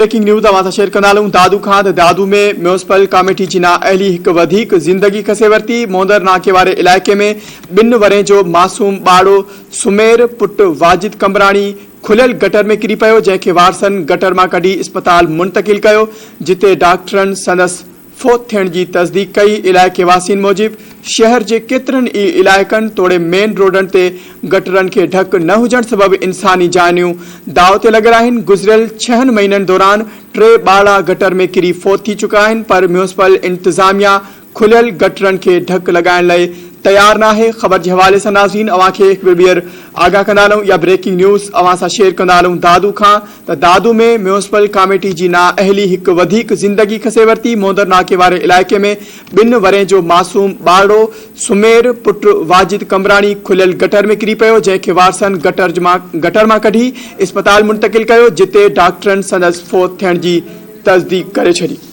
Breaking news اوهان سان share ڪندا هلون دادو کان ته دادو ۾ ميونسپل ڪاميٽي جي نااهلي هڪ وڌيڪ زندگي کسي ورتي، موندر ناڪي واري علائقي ۾ ٻن ورهين جو معصوم ٻارڙو سمير پٽ واجد قمبراڻي کليل گٽر ۾ ڪري پيو جنهن کي وارثن گٽر مان ڪڍي اسپتال منتقل ڪيو جتي ڊاڪٽرن سندس فوت ٿيڻ جي تصديق ڪئي، علائقي واسين موجب شهر جي ڪيترن ئي علائقن توڙي مين روڊن تي گٽرن کي ڍڪ نه هجڻ سبب انساني جانيون داء تي لڳل آهن، گذريل ڇهن مهينن دوران ٽي ٻارڙا گٽر ۾ ڪري فوت ٿي چڪا آهن پر ميونسپل انتظاميا کليل گٽرن کي ڍڪ لڳائڻ لئي تيار ناهي، خبر جي حوالي سان ناظرين اوهان کي هڪ ڀيرو ٻيهر آگاهه ڪندا هلون يا بريڪنگ نيوز اوهان سان شيئر ڪندا هلون دادو کان ته دادو ۾ ميونسپل ڪاميٽي جي نااهلي هڪ وڌيڪ زندگي کسي ورتي، موندر ناڪي واري علائقي ۾ ٻن ورهين جو معصوم ٻارڙو سمير پٽ واجد قمبراڻي کليل گٽر ۾ ڪري پيو، جنهن کي وارثن گٽر مان ڪڍي اسپتال منتقل ڪيو، جتي ڊاڪٽرن سندس فوت ٿيڻ جي تصديق ڪري ڇڏي.